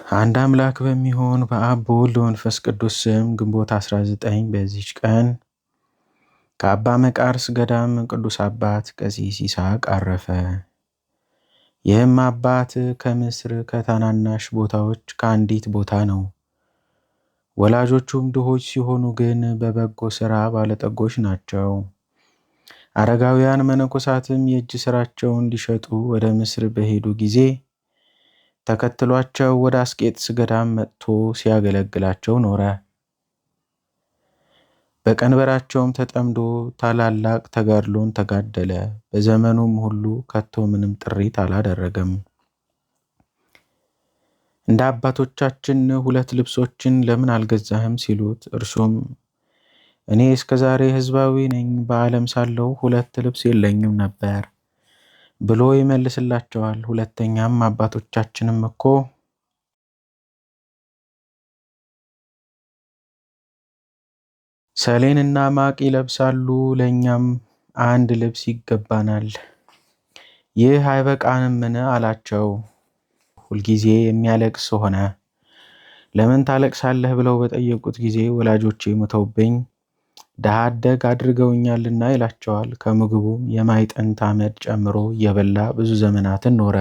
አንድ አምላክ በሚሆን በአብ በወልድ በመንፈስ ቅዱስ ስም ግንቦት 19 በዚች ቀን ከአባ መቃርስ ገዳም ቅዱስ አባት ቀሲስ ይስሐቅ አረፈ። ይህም አባት ከምስር ከታናናሽ ቦታዎች ከአንዲት ቦታ ነው። ወላጆቹም ድሆች ሲሆኑ ግን በበጎ ሥራ ባለጠጎች ናቸው። አረጋውያን መነኮሳትም የእጅ ሥራቸውን ሊሸጡ ወደ ምስር በሄዱ ጊዜ ተከትሏቸው ወደ አስቄጥስ ገዳም መጥቶ ሲያገለግላቸው ኖረ። በቀንበራቸውም ተጠምዶ ታላላቅ ተጋድሎን ተጋደለ። በዘመኑም ሁሉ ከቶ ምንም ጥሪት አላደረገም። እንደ አባቶቻችን ሁለት ልብሶችን ለምን አልገዛህም ሲሉት፣ እርሱም እኔ እስከ ዛሬ ሕዝባዊ ነኝ፣ በዓለም ሳለሁ ሁለት ልብስ የለኝም ነበር ብሎ ይመልስላቸዋል። ሁለተኛም አባቶቻችንም እኮ ሰሌንና ማቅ ይለብሳሉ፣ ለእኛም አንድ ልብስ ይገባናል፣ ይህ አይበቃንምን? አላቸው። ሁልጊዜ የሚያለቅስ ሆነ። ለምን ታለቅሳለህ ብለው በጠየቁት ጊዜ ወላጆቼ ሞተውብኝ ድሃ አደግ አድርገውኛልና ይላቸዋል። ከምግቡም የማዕጠንት አመድ ጨምሮ እየበላ ብዙ ዘመናትን ኖረ።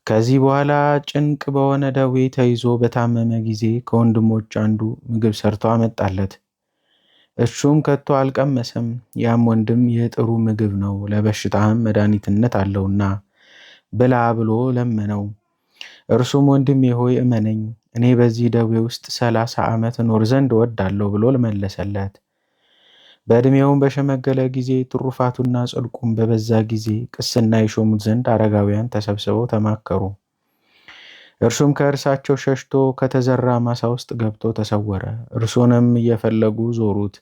ከዚህ በኋላ ጭንቅ በሆነ ደዌ ተይዞ በታመመ ጊዜ ከወንድሞች አንዱ ምግብ ሰርቶ አመጣለት። እርሱም ከቶ አልቀመሰም። ያም ወንድም ይህ ጥሩ ምግብ ነው፣ ለበሽታህም መድኃኒትነት አለውና ብላ ብሎ ለመነው። እርሱም ወንድሜ ሆይ እመነኝ፣ እኔ በዚህ ደዌ ውስጥ 30 ዓመት እኖር ዘንድ እወዳለሁ ብሎ መለሰለት። በዕድሜውም በሸመገለ ጊዜ ትሩፋቱና ጽድቁም በበዛ ጊዜ ቅስና ይሾሙት ዘንድ አረጋውያን ተሰብስበው ተማከሩ። እርሱም ከእርሳቸው ሸሽቶ ከተዘራ ማሳ ውስጥ ገብቶ ተሰወረ። እርሱንም እየፈለጉ ዞሩት፣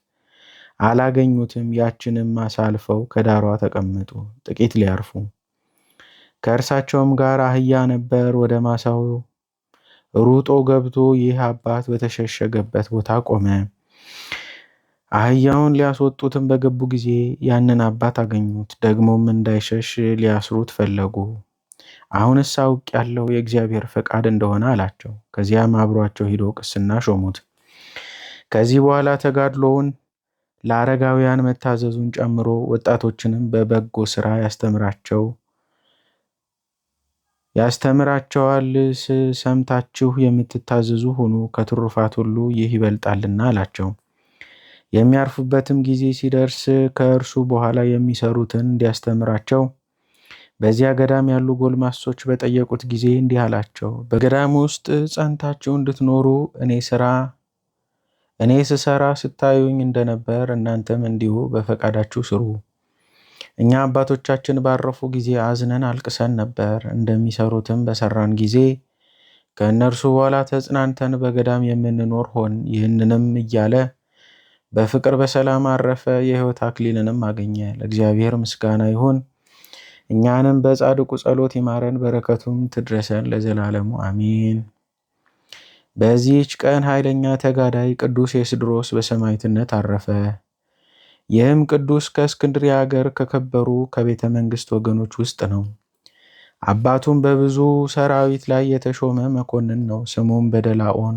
አላገኙትም። ያችንም ማሳ አልፈው ከዳሯ ተቀመጡ ጥቂት ሊያርፉ። ከእርሳቸውም ጋር አህያ ነበር። ወደ ማሳው ሩጦ ገብቶ ይህ አባት በተሸሸገበት ቦታ ቆመ። አህያውን ሊያስወጡትም በገቡ ጊዜ ያንን አባት አገኙት። ደግሞም እንዳይሸሽ ሊያስሩት ፈለጉ። አሁንስ አውቄአለሁ የእግዚአብሔር ፈቃድ እንደሆነ አላቸው። ከዚያም አብሯቸው ሂዶ ቅስና ሾሙት። ከዚህ በኋላ ተጋድሎውን ለአረጋውያን መታዘዙን ጨምሮ ወጣቶችንም በበጎ ስራ ያስተምራቸዋል። ሰምታችሁ የምትታዘዙ ሁኑ፣ ከትሩፋት ሁሉ ይህ ይበልጣልና አላቸው። የሚያርፉበትም ጊዜ ሲደርስ ከእርሱ በኋላ የሚሰሩትን እንዲያስተምራቸው በዚያ ገዳም ያሉ ጎልማሶች በጠየቁት ጊዜ እንዲህ አላቸው። በገዳም ውስጥ ጸንታችሁ እንድትኖሩ እኔ ስሰራ ስታዩኝ እንደነበር እናንተም እንዲሁ በፈቃዳችሁ ስሩ። እኛ አባቶቻችን ባረፉ ጊዜ አዝነን አልቅሰን ነበር። እንደሚሰሩትም በሰራን ጊዜ ከእነርሱ በኋላ ተጽናንተን በገዳም የምንኖር ሆን። ይህንንም እያለ በፍቅር በሰላም አረፈ። የሕይወት አክሊልንም አገኘ። ለእግዚአብሔር ምስጋና ይሁን። እኛንም በጻድቁ ጸሎት ይማረን፣ በረከቱም ትድረሰን ለዘላለሙ አሚን። በዚህች ቀን ኃይለኛ ተጋዳይ ቅዱስ ኤስድሮስ በሰማዕትነት አረፈ። ይህም ቅዱስ ከእስክንድርያ ሀገር ከከበሩ ከቤተ መንግስት ወገኖች ውስጥ ነው። አባቱም በብዙ ሰራዊት ላይ የተሾመ መኮንን ነው። ስሙም በደላኦን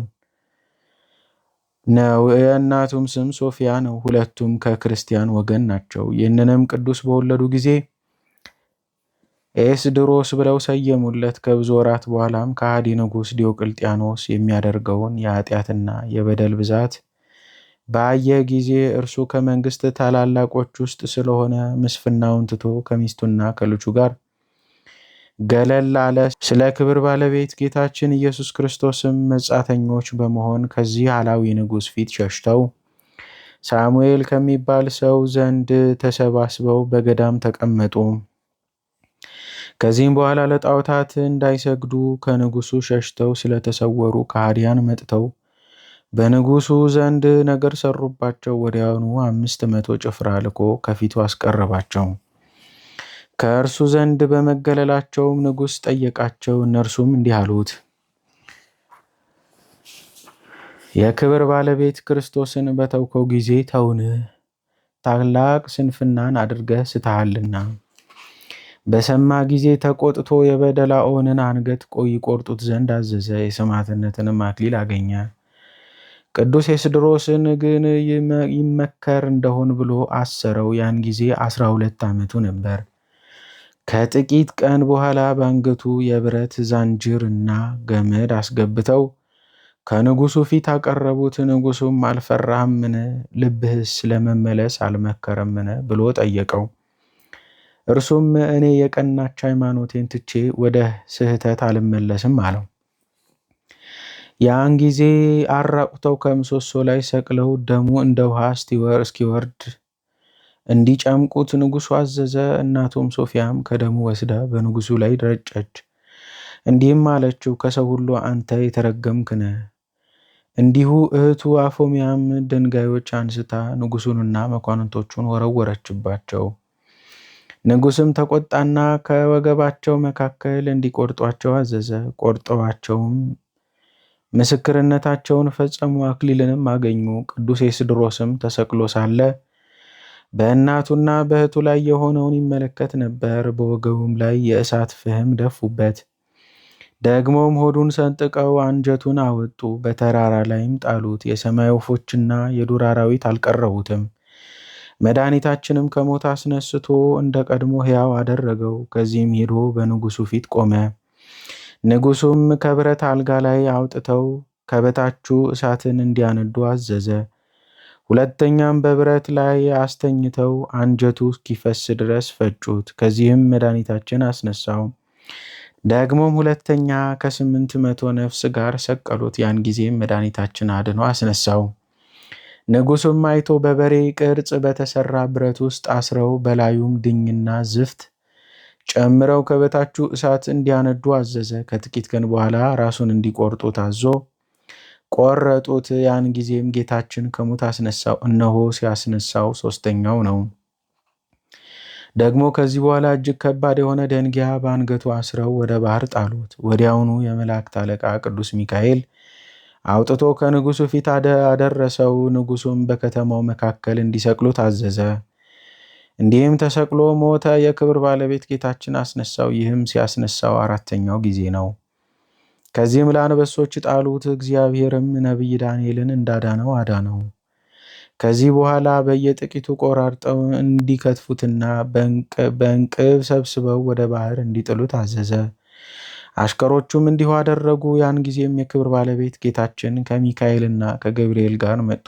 ነው። የእናቱም ስም ሶፊያ ነው። ሁለቱም ከክርስቲያን ወገን ናቸው። ይህንንም ቅዱስ በወለዱ ጊዜ ኤስድሮስ ብለው ሰየሙለት። ከብዙ ወራት በኋላም ከሃዲ ንጉሥ ዲዮቅልጥያኖስ የሚያደርገውን የኃጢአትና የበደል ብዛት ባየ ጊዜ እርሱ ከመንግስት ታላላቆች ውስጥ ስለሆነ ምስፍናውን ትቶ ከሚስቱና ከልጁ ጋር ገለል አለ። ስለ ክብር ባለቤት ጌታችን ኢየሱስ ክርስቶስም መጻተኞች በመሆን ከዚህ አላዊ ንጉሥ ፊት ሸሽተው ሳሙኤል ከሚባል ሰው ዘንድ ተሰባስበው በገዳም ተቀመጡ። ከዚህም በኋላ ለጣዖታት እንዳይሰግዱ ከንጉሱ ሸሽተው ስለተሰወሩ ከሃዲያን መጥተው በንጉሱ ዘንድ ነገር ሰሩባቸው። ወዲያውኑ 500 ጭፍራ ልኮ ከፊቱ አስቀረባቸው። ከእርሱ ዘንድ በመገለላቸውም ንጉሥ ጠየቃቸው። እነርሱም እንዲህ አሉት፣ የክብር ባለቤት ክርስቶስን በተውከው ጊዜ ተውን፣ ታላቅ ስንፍናን አድርገህ ስተሃልና። በሰማ ጊዜ ተቆጥቶ የበደላኦንን አንገት ይቆርጡት ዘንድ አዘዘ። የሰማዕትነትንም አክሊል አገኘ። ቅዱስ ኤስድሮስን ግን ይመከር እንደሆን ብሎ አሰረው። ያን ጊዜ 12 ዓመቱ ነበር። ከጥቂት ቀን በኋላ በአንገቱ የብረት ዛንጅር እና ገመድ አስገብተው ከንጉሱ ፊት አቀረቡት። ንጉሱም አልፈራህምን? ልብህስ ለመመለስ አልመከረምን? ብሎ ጠየቀው። እርሱም እኔ የቀናች ሃይማኖቴን ትቼ ወደ ስህተት አልመለስም አለው። ያን ጊዜ አራቁተው ከምሰሶ ላይ ሰቅለው ደሙ እንደ ውሃ እስኪወርድ እንዲጨምቁት ንጉሱ አዘዘ። እናቱም ሶፊያም ከደሙ ወስዳ በንጉሱ ላይ ረጨች። እንዲህም አለችው፣ ከሰው ሁሉ አንተ የተረገምክ ነህ። እንዲሁ እህቱ አፎሚያም ድንጋዮች አንስታ ንጉሱንና መኳንንቶቹን ወረወረችባቸው። ንጉስም ተቆጣና ከወገባቸው መካከል እንዲቆርጧቸው አዘዘ። ቆርጠዋቸውም ምስክርነታቸውን ፈጸሙ፣ አክሊልንም አገኙ። ቅዱስ ኤስድሮስም ተሰቅሎ ሳለ በእናቱና በእህቱ ላይ የሆነውን ይመለከት ነበር። በወገቡም ላይ የእሳት ፍህም ደፉበት። ደግሞም ሆዱን ሰንጥቀው አንጀቱን አወጡ፣ በተራራ ላይም ጣሉት። የሰማይ ወፎችና የዱር አራዊት አልቀረቡትም። መድኃኒታችንም ከሞት አስነስቶ እንደ ቀድሞ ሕያው አደረገው። ከዚህም ሄዶ በንጉሱ ፊት ቆመ። ንጉሱም ከብረት አልጋ ላይ አውጥተው ከበታቹ እሳትን እንዲያነዱ አዘዘ። ሁለተኛም በብረት ላይ አስተኝተው አንጀቱ እስኪፈስ ድረስ ፈጩት። ከዚህም መድኃኒታችን አስነሳው። ደግሞም ሁለተኛ ከ800 ነፍስ ጋር ሰቀሉት። ያን ጊዜም መድኃኒታችን አድኖ አስነሳው። ንጉሱም አይቶ በበሬ ቅርጽ በተሰራ ብረት ውስጥ አስረው በላዩም ድኝና ዝፍት ጨምረው ከበታቹ እሳት እንዲያነዱ አዘዘ። ከጥቂት ቀን በኋላ ራሱን እንዲቆርጡ ታዞ ቆረጡት። ያን ጊዜም ጌታችን ከሞት አስነሳው። እነሆ ሲያስነሳው ሶስተኛው ነው። ደግሞ ከዚህ በኋላ እጅግ ከባድ የሆነ ደንጊያ በአንገቱ አስረው ወደ ባህር ጣሉት። ወዲያውኑ የመላእክት አለቃ ቅዱስ ሚካኤል አውጥቶ ከንጉሱ ፊት አደረሰው። ንጉሱም በከተማው መካከል እንዲሰቅሉት አዘዘ። እንዲህም ተሰቅሎ ሞተ። የክብር ባለቤት ጌታችን አስነሳው። ይህም ሲያስነሳው አራተኛው ጊዜ ነው። ከዚህም ለአንበሶች ጣሉት። እግዚአብሔርም ነቢይ ዳንኤልን እንዳዳነው አዳነው። ከዚህ በኋላ በየጥቂቱ ቆራርጠው እንዲከትፉትና በእንቅብ ሰብስበው ወደ ባህር እንዲጥሉት አዘዘ። አሽከሮቹም እንዲሁ አደረጉ። ያን ጊዜም የክብር ባለቤት ጌታችን ከሚካኤልና ከገብርኤል ጋር መጥቶ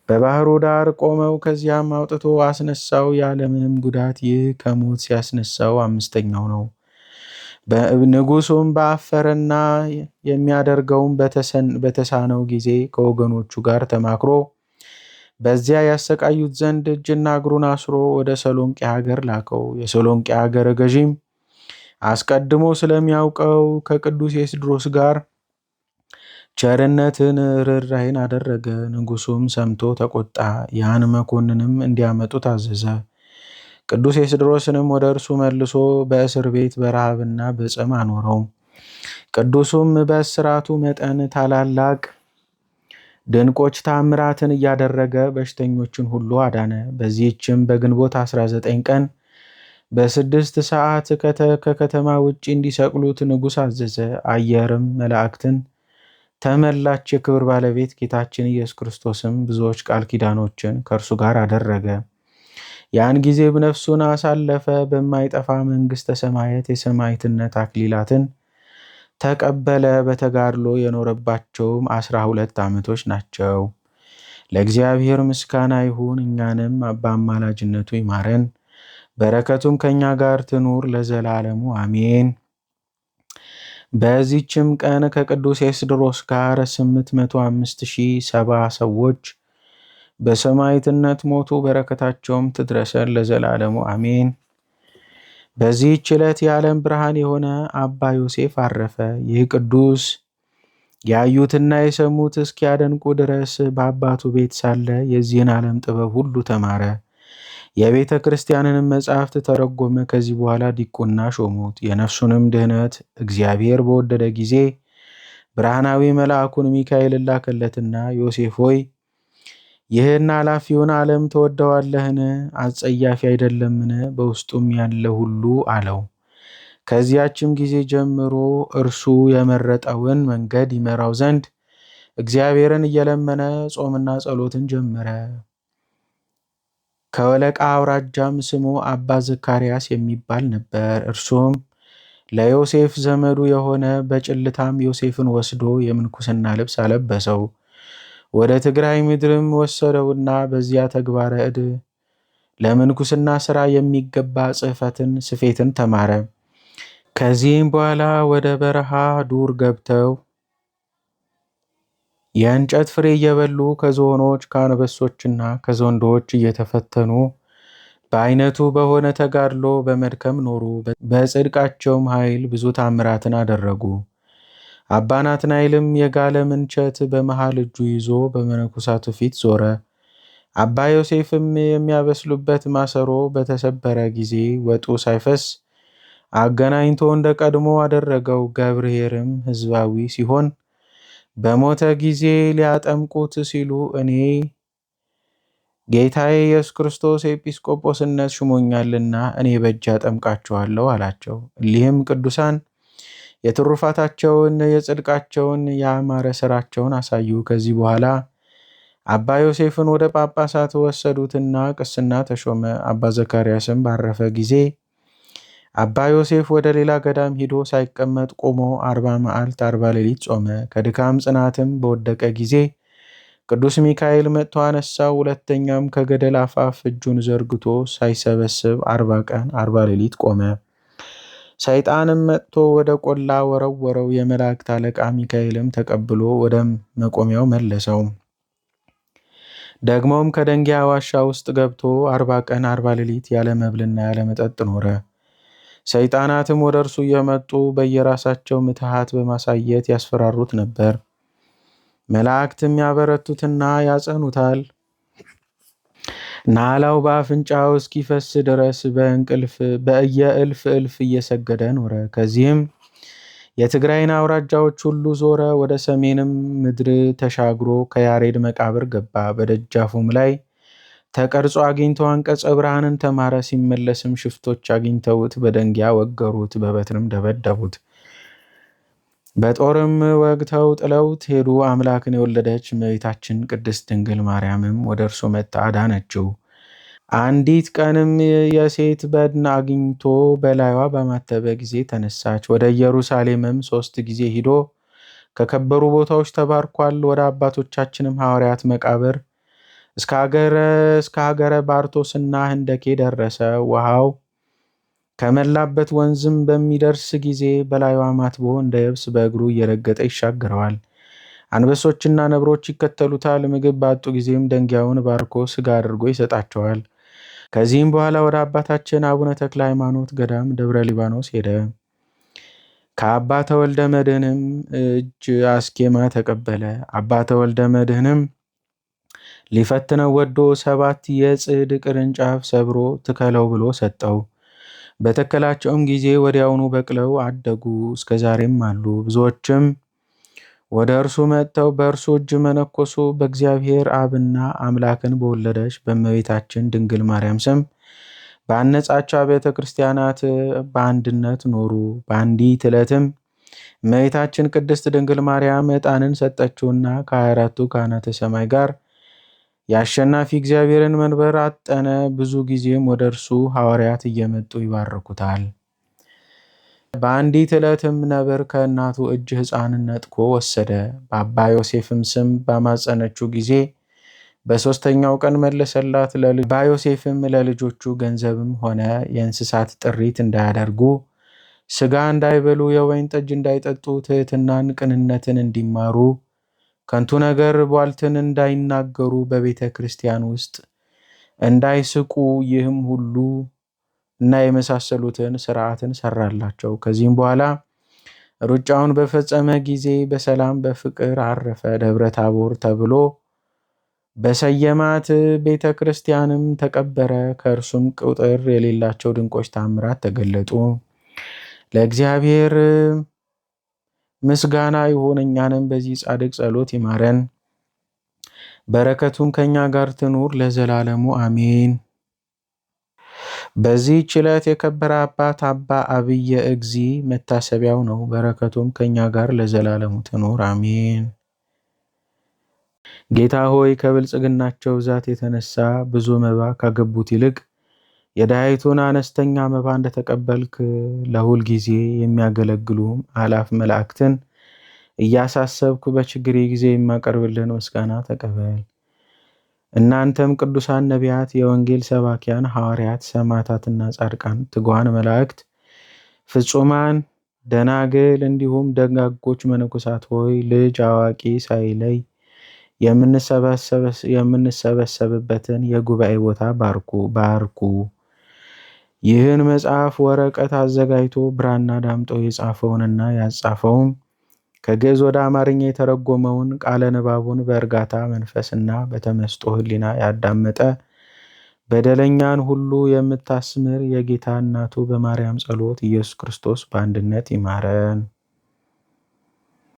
በባህሩ ዳር ቆመው ከዚያም አውጥቶ አስነሳው ያለምንም ጉዳት። ይህ ከሞት ሲያስነሳው አምስተኛው ነው። ንጉሱም በአፈረና የሚያደርገውም በተሳነው ጊዜ ከወገኖቹ ጋር ተማክሮ በዚያ ያሰቃዩት ዘንድ እጅና እግሩን አስሮ ወደ ሰሎንቄ ሀገር ላከው። የሰሎንቄ ሀገረ ገዢም አስቀድሞ ስለሚያውቀው ከቅዱስ ኤስድሮስ ጋር ቸርነትን ርኅራኄን አደረገ። ንጉሱም ሰምቶ ተቆጣ። ያን መኮንንም እንዲያመጡ ታዘዘ። ቅዱስ ኤስድሮስንም ወደ እርሱ መልሶ በእስር ቤት በረሃብና በጽም አኖረው። ቅዱሱም በእስራቱ መጠን ታላላቅ ድንቆች ታምራትን እያደረገ በሽተኞችን ሁሉ አዳነ። በዚህችም በግንቦት 19 ቀን በ6 ሰዓት ከከተማ ውጭ እንዲሰቅሉት ንጉሥ አዘዘ። አየርም መላእክትን ተመላች። የክብር ባለቤት ጌታችን ኢየሱስ ክርስቶስም ብዙዎች ቃል ኪዳኖችን ከእርሱ ጋር አደረገ። ያን ጊዜ ነፍሱን አሳለፈ። በማይጠፋ መንግሥተ ሰማያት የሰማዕትነት አክሊላትን ተቀበለ። በተጋድሎ የኖረባቸውም 12 ዓመቶች ናቸው። ለእግዚአብሔር ምስጋና ይሁን፣ እኛንም በአማላጅነቱ ይማረን፣ በረከቱም ከእኛ ጋር ትኑር ለዘላለሙ አሜን። በዚህችም ቀን ከቅዱስ ኤስድሮስ ጋር 805,070 ሰዎች በሰማዕትነት ሞቱ። በረከታቸውም ትድረሰን ለዘላለሙ አሜን። በዚህች ዕለት የዓለም ብርሃን የሆነ አባ ዮሴፍ አረፈ። ይህ ቅዱስ ያዩትና የሰሙት እስኪያደንቁ ድረስ በአባቱ ቤት ሳለ የዚህን ዓለም ጥበብ ሁሉ ተማረ። የቤተ ክርስቲያንንም መጻሕፍት ተረጎመ። ከዚህ በኋላ ዲቁና ሾሙት። የነፍሱንም ድህነት እግዚአብሔር በወደደ ጊዜ ብርሃናዊ መልአኩን ሚካኤል ላከለትና ዮሴፍ ሆይ፣ ይህን ኃላፊውን ዓለም ትወደዋለህን? አጸያፊ አይደለምን? በውስጡም ያለ ሁሉ አለው። ከዚያችም ጊዜ ጀምሮ እርሱ የመረጠውን መንገድ ይመራው ዘንድ እግዚአብሔርን እየለመነ ጾምና ጸሎትን ጀመረ። ከወለቃ አውራጃም ስሙ አባ ዘካርያስ የሚባል ነበር። እርሱም ለዮሴፍ ዘመዱ የሆነ በጭልታም ዮሴፍን ወስዶ የምንኩስና ልብስ አለበሰው። ወደ ትግራይ ምድርም ወሰደውና በዚያ ተግባረ እድ ለምንኩስና ሥራ የሚገባ ጽሕፈትን፣ ስፌትን ተማረ። ከዚህም በኋላ ወደ በረሃ ዱር ገብተው የእንጨት ፍሬ እየበሉ ከዝሆኖች ከአንበሶችና ከዘንዶዎች እየተፈተኑ በአይነቱ በሆነ ተጋድሎ በመድከም ኖሩ። በጽድቃቸውም ኃይል ብዙ ታምራትን አደረጉ። አባ ናትናኤልም የጋለ ምንቸት በመሃል እጁ ይዞ በመነኮሳቱ ፊት ዞረ። አባ ዮሴፍም የሚያበስሉበት ማሰሮ በተሰበረ ጊዜ ወጡ ሳይፈስ አገናኝቶ እንደ ቀድሞ አደረገው። ገብርኄርም ሕዝባዊ ሲሆን በሞተ ጊዜ ሊያጠምቁት ሲሉ እኔ ጌታዬ ኢየሱስ ክርስቶስ ኤጲስቆጶስነት ሹሞኛልና እኔ በእጅ አጠምቃችኋለሁ አላቸው። እሊህም ቅዱሳን የትሩፋታቸውን የጽድቃቸውን የአማረ ስራቸውን አሳዩ። ከዚህ በኋላ አባ ዮሴፍን ወደ ጳጳሳት ወሰዱትና ቅስና ተሾመ። አባ ዘካርያስም ባረፈ ጊዜ አባ ዮሴፍ ወደ ሌላ ገዳም ሂዶ ሳይቀመጥ ቆሞ 40 መዓልት 40 ሌሊት ጾመ። ከድካም ጽናትም በወደቀ ጊዜ ቅዱስ ሚካኤል መጥቶ አነሳው። ሁለተኛም ከገደል አፋፍ እጁን ዘርግቶ ሳይሰበስብ 40 ቀን 40 ሌሊት ቆመ። ሰይጣንም መጥቶ ወደ ቆላ ወረወረው። የመላእክት አለቃ ሚካኤልም ተቀብሎ ወደ መቆሚያው መለሰው። ደግሞም ከደንጊያ ዋሻ ውስጥ ገብቶ 40 ቀን 40 ሌሊት ያለ መብልና ያለ መጠጥ ኖረ። ሰይጣናትም ወደ እርሱ እየመጡ በየራሳቸው ምትሃት በማሳየት ያስፈራሩት ነበር። መላእክትም ያበረቱትና ያጸኑታል። ናላው በአፍንጫው እስኪፈስ ድረስ በእንቅልፍ በየእልፍ እልፍ እየሰገደ ኖረ። ከዚህም የትግራይን አውራጃዎች ሁሉ ዞረ። ወደ ሰሜንም ምድር ተሻግሮ ከያሬድ መቃብር ገባ። በደጃፉም ላይ ተቀርጾ አግኝቶ አንቀጸ ብርሃንን ተማረ። ሲመለስም ሽፍቶች አግኝተውት በደንጊያ ወገሩት፣ በበትርም ደበደቡት፣ በጦርም ወግተው ጥለውት ሄዱ። አምላክን የወለደች እመቤታችን ቅድስት ድንግል ማርያምም ወደ እርሱ መጥታ አዳነችው። አንዲት ቀንም የሴት በድን አግኝቶ በላይዋ በማተበ ጊዜ ተነሳች። ወደ ኢየሩሳሌምም 3 ጊዜ ሂዶ ከከበሩ ቦታዎች ተባርኳል። ወደ አባቶቻችንም ሐዋርያት መቃብር እስከ ሀገረ ባርቶስና ህንደኬ ደረሰ። ውሃው ከመላበት ወንዝም በሚደርስ ጊዜ በላዩ አማትቦ እንደ የብስ በእግሩ እየረገጠ ይሻገረዋል። አንበሶችና ነብሮች ይከተሉታል። ምግብ ባጡ ጊዜም ደንጊያውን ባርኮ ስጋ አድርጎ ይሰጣቸዋል። ከዚህም በኋላ ወደ አባታችን አቡነ ተክለ ሃይማኖት ገዳም ደብረ ሊባኖስ ሄደ። ከአባ ተወልደ መድኅንም እጅ አስኬማ ተቀበለ። አባ ተወልደ መድኅንም ሊፈትነው ወዶ 7 የጽድ ቅርንጫፍ ሰብሮ ትከለው ብሎ ሰጠው። በተከላቸውም ጊዜ ወዲያውኑ በቅለው አደጉ፣ እስከ ዛሬም አሉ። ብዙዎችም ወደ እርሱ መጥተው በእርሱ እጅ መነኮሱ። በእግዚአብሔር አብና አምላክን በወለደች በእመቤታችን ድንግል ማርያም ስም ባነጻቸው አብያተ ክርስቲያናት በአንድነት ኖሩ። በአንዲት ዕለትም እመቤታችን ቅድስት ድንግል ማርያም ዕጣንን ሰጠችውና ከ24ቱ ካህናተ ሰማይ ጋር የአሸናፊ እግዚአብሔርን መንበር አጠነ። ብዙ ጊዜም ወደ እርሱ ሐዋርያት እየመጡ ይባርኩታል። በአንዲት ዕለትም ነብር ከእናቱ እጅ ሕፃንን ነጥቆ ወሰደ። በአባ ዮሴፍም ስም ባማጸነችው ጊዜ በሦስተኛው ቀን መለሰላት። አባ ዮሴፍም ለልጆቹ ገንዘብም ሆነ የእንስሳት ጥሪት እንዳያደርጉ፣ ሥጋ እንዳይበሉ፣ የወይን ጠጅ እንዳይጠጡ፣ ትሕትናን ቅንነትን እንዲማሩ፣ ከንቱ ነገር ቧልትን እንዳይናገሩ፣ በቤተ ክርስቲያን ውስጥ እንዳይስቁ፣ ይህም ሁሉ እና የመሳሰሉትን ሥርዓትን ሰራላቸው። ከዚህም በኋላ ሩጫውን በፈጸመ ጊዜ በሰላም በፍቅር አረፈ። ደብረ ታቦር ተብሎ በሰየማት ቤተ ክርስቲያንም ተቀበረ። ከእርሱም ቁጥር የሌላቸው ድንቆች ታምራት ተገለጡ። ለእግዚአብሔር ምስጋና ይሁን፣ እኛንም በዚህ ጻድቅ ጸሎት ይማረን፣ በረከቱን ከኛ ጋር ትኑር ለዘላለሙ አሜን። በዚህች ዕለት የከበረ አባት አባ አብየ እግዚ መታሰቢያው ነው። በረከቱም ከኛ ጋር ለዘላለሙ ትኑር አሜን። ጌታ ሆይ፣ ከብልጽግናቸው ብዛት የተነሳ ብዙ መባ ካገቡት ይልቅ የድሃይቱን አነስተኛ መባ እንደተቀበልክ ለሁል ጊዜ የሚያገለግሉ አላፍ መላእክትን እያሳሰብኩ በችግሬ ጊዜ የማቀርብልህን ምስጋና ተቀበል። እናንተም ቅዱሳን ነቢያት፣ የወንጌል ሰባኪያን ሐዋርያት፣ ሰማዕታትና ጻድቃን፣ ትጉሃን መላእክት፣ ፍጹማን ደናግል፣ እንዲሁም ደጋጎች መነኮሳት ሆይ፣ ልጅ አዋቂ ሳይለይ የምንሰበሰብበትን የጉባኤ ቦታ ባርኩ ባርኩ። ይህን መጽሐፍ ወረቀት አዘጋጅቶ ብራና ዳምጦ የጻፈውንና ያጻፈውም፣ ከግዕዝ ወደ አማርኛ የተረጎመውን፣ ቃለ ንባቡን በእርጋታ መንፈስና በተመስጦ ሕሊና ያዳመጠ በደለኛን ሁሉ የምታስምር የጌታ እናቱ በማርያም ጸሎት ኢየሱስ ክርስቶስ በአንድነት ይማረን።